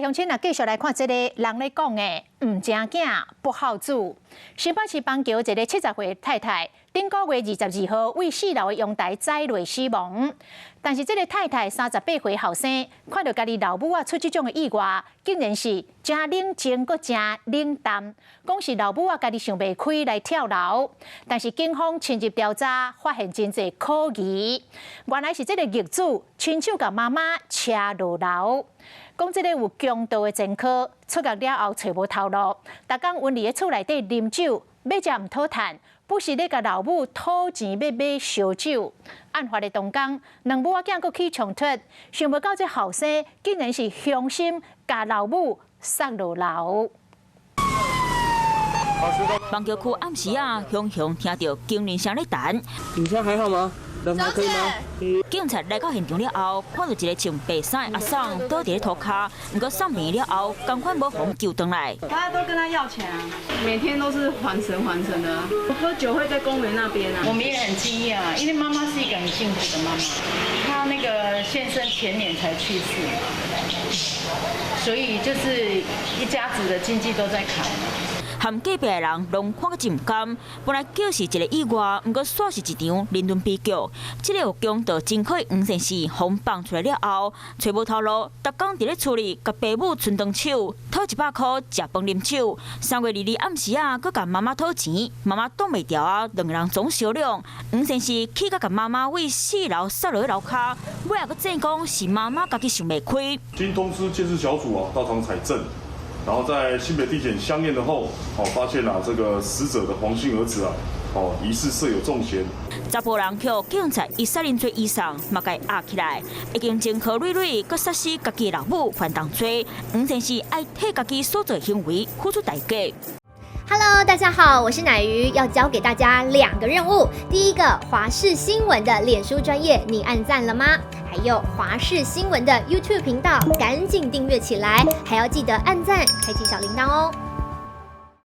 鄉親啊，繼續來看這个人咧講的，毋成囝不孝子。新北市板橋一个70歲太太，頂個月22號佇四樓的陽台栽落死亡。但是這个太太38歲後生，看著家己老母仔出這種的意外，竟然是誠冷靜閣誠冷淡，講是老母仔家己想袂開來跳樓。但是警方深入調查，發現真濟可疑。原來是這个逆子親手共媽媽車落樓。講這个有強盜的前科，出獄了後揣無頭路，逐工溫佇咧厝內底啉酒，欲食毋討趁，不時咧共老母討錢欲買燒酒。案發的當工，兩母仔囝閣起衝突，想袂到這後生竟然是兇心共老母殺落樓。板橋區暗時啊，雄雄聽著警鈴聲咧彈。你現在還好嗎？人還可以嗎？警察來到現場了後，看到一个穿白衫的阿桑倒佇咧塗跤，毋過送病了後，仝款無予救轉來。他都跟他要錢啊，每天都是還神還神的。喝酒會在公園那邊啊。我們也很驚訝，因為媽媽是一個很幸福的媽媽，她那個先生前年才去世，所以就是一家子的經濟都在砍。和隔壁的人攏看個真毋甘，本來叫是一个意外，毋過煞是一場人倫悲劇。這个有強盜前科的黃先生，予放出來了後，揣無頭路，逐工佇咧厝裡共爸母伸長手，討100箍食飯啉酒。3月22暗時啊，閣共媽媽討錢，媽媽擋袂牢啊，兩个人總相量。黃先生氣甲共媽媽佇四樓殺落去樓跤，尾仔閣證講是媽媽家己想袂開。經通知鑑識小組啊，到場採證。然後在新北地檢相驗的後，哦，發現啊，這個死者的黃姓兒子啊，哦，疑似涉有重嫌。查埔人予警察以殺人罪移送，嘛共押起來，已經前科累累，閣殺死家己老母犯重罪，黃先生愛替家己所做行為付出代價。 Hello，大家好，我是奶魚，要教給大家兩個任務。第一個，華視新聞的臉書專頁，你按讚了嗎？還有華視新聞的 YouTube 頻道，趕緊訂閱起來，還要記得按讚，開啟小鈴鐺哦。